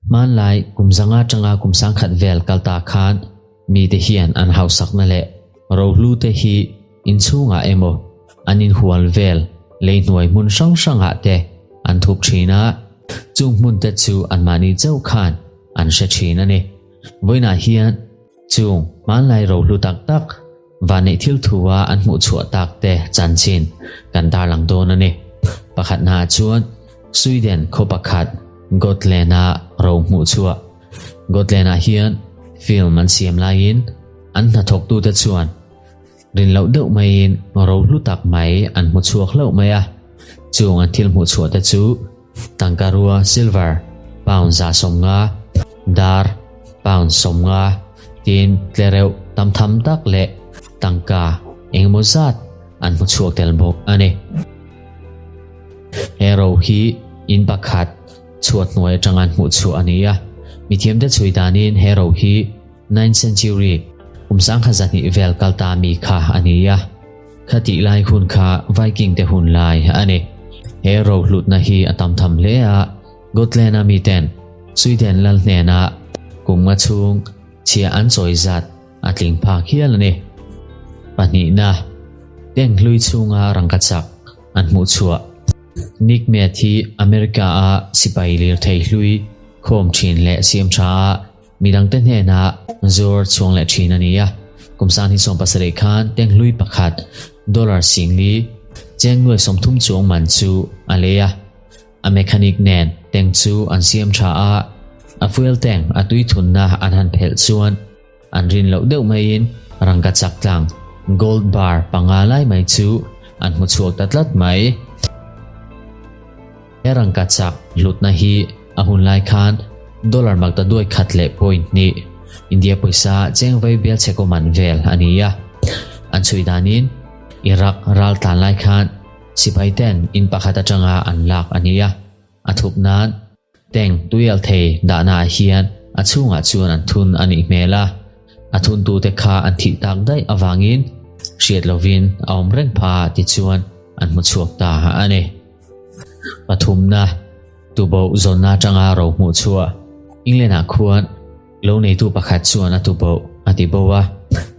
Hmanlai kum zanga atanga kum sangkhat vel kal ta khan mite hian an hausakna leh rohlu te hi inchhungah emaw an inhual vel lei hnuai hmun hrang hrangah te an thup thin a, chung hmun te chu anmahni chauh khan an hre thin a ni. Vawiinah hian chung hmanlai rohlu tak tak vanneih thil thua an hmuh chhuah tak te chanchin kan tarlang dawn a ni. Pakhatnaah chuan Sweden khaw pakhat Gotland-a ro hmuh chhuah. Gotland-ah hian film an siam laiin an hnathawktute chuan rin loh deuh maiin ro hlu tak mai an hmu chhuak hlauh mai a. Chung an thil hmuh chhuah te chu tangka rua silver pound 150, dar pound 50, tin tlereuh tam tham tak leh tangka engemaw zat an hmu chhuak tel bawk a ni. He ro hi in pakhat chhuat hnuai atanga an hmuh chhuah a ni a. Mithiamte chhui danin he ro hi ninth century kum 1200 vel kal ta mi kha a ni a. Khatih lai hun kha Viking te hun lai a ni. He ro hlutna hi a tam tham hle a, Gotland-a miten Sweden lal hnenah kum nga chhung chhia an chawi zat a tling phak hial a ni. Pahnihna, tank hlui chhunga rangkachak an hmuh chhuah. Nick Mead hi America-a sipai lirthei hlui khawm thin leh siam tha a, midangte hnenah zuar chhuang leh thin a ni a. Kum 2017 khan tank hlui pakhat dollar 40,000 cheng nuai 30 chuang man chu a lei a. A mechanic nen tank chu an siam tha a, a fuel tank a tui thunna an han phelh chuan an rin loh deuh maiin rangkachak tlang gold bar panga lai mai chu an hmu chhuak ta tlat mai. He rangkachak hlutna hi a hun lai khan dollar makta duai khat leh point hnih India pawisa cheng vai bial chhekaw man vel a ni a. An chhui danin Iraq ral tlan lai khan sipai ten in pakhat atanga an lak a ni a. A thup nan tank tuial thei dahna ah hian a chhungah chuan an thun a nih hmel a. A thuntute kha an thih tak daih avangin hriat lovin a awm reng pha tichuan an hmu chhuak ta a ni. Pathumna, tuboh zawnna atanga ro hmuh chhuah. England-ah khuan lo neitu pakhat chuan a tuboh a ti bo a,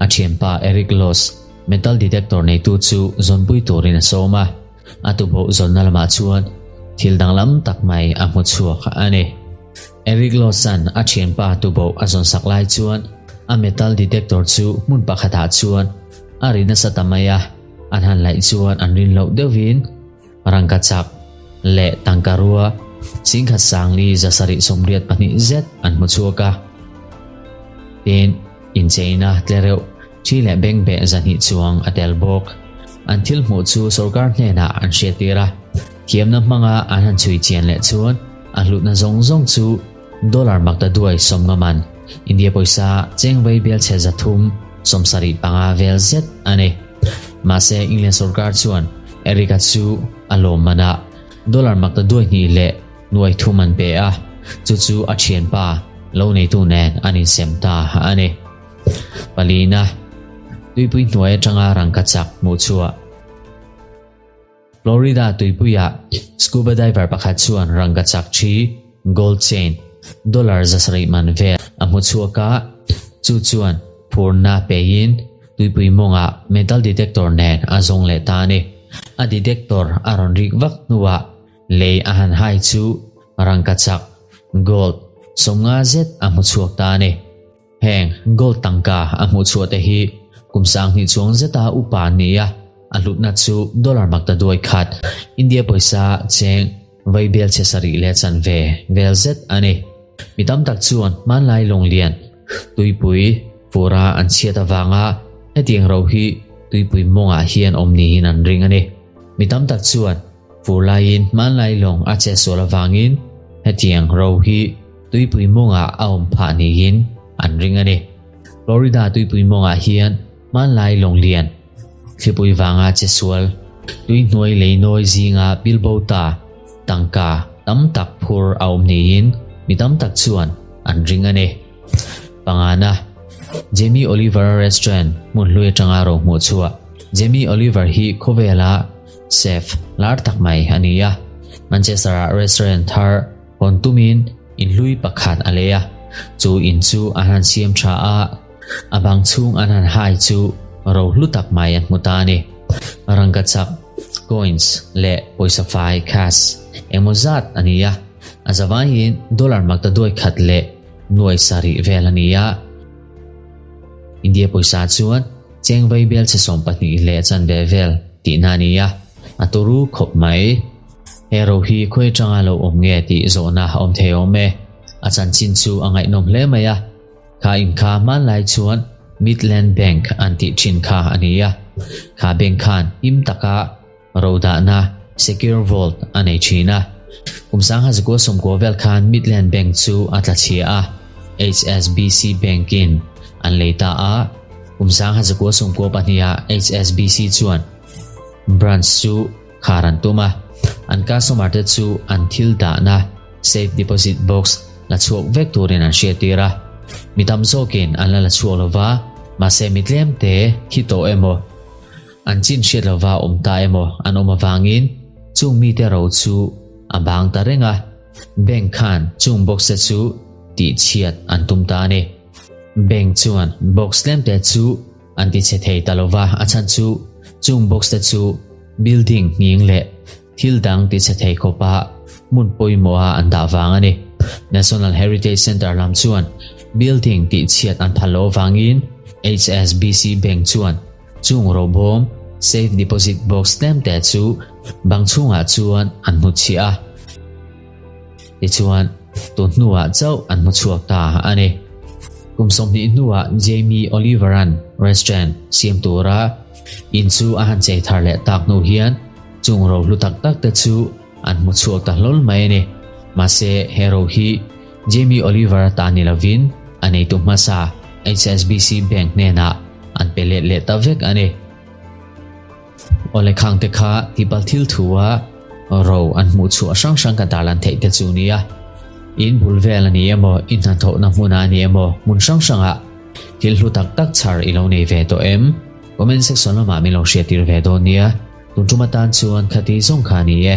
a thianpa Eric Loss, metal detector neitu chu zawnpui turin a sawm a. A tuboh zawnna lamah chuan thil danglam tak mai a hmu chhuak a ni. Eric Loss-a'n a thianpa tuboh a zawnsak lai chuan a metal detector chu hmun pakhatah chuan a ri nasa ta mai a, an han laih chuan an rin loh deuhin rangkachak leh tangka rua 19,782 zet an hmu chhuak a. Tin, incheina tlereuh thi leh bengbeh 200 chuang a tel bawk. An thil hmuh chu sorkar hnenah an hriattir a, thiamna hmanga an han chhui chian leh chuan a hlutna zawng zawng chu dollar makta duai 50 man, India pawisa cheng vei bial chhe 375 vel zet a ni. Mahse England sorkar chuan Eric-a chu a lawm manah dollar makta duai hnih leh nuai thum an pe a, chu chu a thianpa lo neitu nen an insem ta a ni. Palina, tuipui hnuai atanga rangkachak hmuh chhuah. Florida tuipuiah scuba diver pakhat chuan rangkachak thi, gold chain, dollar 700 man vel a hmu chhuak a, chu chuan phurna pein tuipui mawngah metal detector nen a zawng leh ta a ni. A detector a rawn rik vak hnuah lei a han hai chu rangkachak, gold, 50 zet a hmu chhuak ta a ni. Heng gold tangka a hmuh chhuah te hi kum 2000 chuang zeta upa an ni a, a hlutna chu dollar makta duai khat, India pawisa cheng vai bial chhe sarih leh chanve vel zet a ni. Mi tam tak chuan hmanlai lawnglian tuipui fura an chhiat avanga hetiang ro hi tuipui mawngah hian awm niin an ring a ni. Mi tam tak chuan fur laiin hmanlai lawng a che sual avangin hetiang ro hi tuipui mawngah a awm phah niin an ring a ni. Florida tuipui mawngah hian hmanlai lawnglian thlipui vanga che sual tui hnuai lei nawi zinga pilbo ta tangka tam tak phur a awm niin mi tam tak chuan an ring a ni. Pangana, Jamie Oliver restaurant hmun hlui atanga ro hmuh chhuah. Jamie Oliver hi khawvela chef lar tak mai a ni a. Manchester-ah restaurant thar hawn tumin in hlui pakhat a lei a, chu in chu an han siam tha a, a bang chhung an han hai chu ro hlu tak mai an hmu ta a ni. Rangkachak, coins, leh pawisa fai, cash, engmaw zat a ni a, a zavaiin dollar makta duai khat leh nuai sarih vel a ni a. India pawisa chuan cheng vai bel chhe 12 leh chanve vel tihna a ni a, a turu khawp mai. He ro hi khawi atanga lo awm nge tih zawhna a awm thei awm e. A chanchin chu a ngaihnawm hle mai a. Kha inkha hmanlai chuan Midland Bank an tih thin kha a ni a. Kha bank khan him taka ro dahna Secure Vault a nei thin a. Kum 1990 vel khan Midland Bank chu a tla chhia a, HSBC Bank-in an lei ta a. Kum 1994 ah HSBC chuan branch chu Khar an tum a, an customer te chu an thil dahna safe deposit box la chhuak vek turin an hriattir a. Mi tam zawkin an la la chhuak lova, mahse mi tlem te thi tawh emaw, an chin hriat lova awm ta emaw an awm avangin chung mite ro chu a bang ta reng a, bank khan chung box te chu tihchhiat an tum ta a ni. Bank chuan box tlem te chu An ti chhe thei ta lova, a chhan chu chung box te chu building nghing leh thil dang ti chhe thei khawpa hmun pawimawha an dah vang a ni. National Heritage Centre lam chuan building tih chhiat an phal loh avangin HSBC Bank chuan chung robawm safe deposit box tlem te chu bang chhungah chuan an hnutchhiah a. Tichuan, tun hnuah chauh an hmu chhuak ta a ni. Kum 20 hnuah Jamie Oliver-a'n restaurant siam tura in chu a han chei thar leh tak hnu hian chung ro hlu tak tak te chu an hmu chhuak ta hlawl mai a ni. Mahse, he ro hi Jamie Oliver-a ta ni lovin a neitu hmasa HSBC Bank hnenah an pe let leh ta vek a ni. Awle khang te kha tipal thil thu a ro an hmuh chhuah hrang hrang kan tarlan theih te chu nia. In bul vel a ni emaw, in hnathawhna hmunah a ni emaw, hmun hrang hrangah thil hlu tak tak chhar i lo nei ve tawh em? Comment section lamah min lo hriattir ve dawn nia. Tun tum atan chuan khati zawng kha a ni e.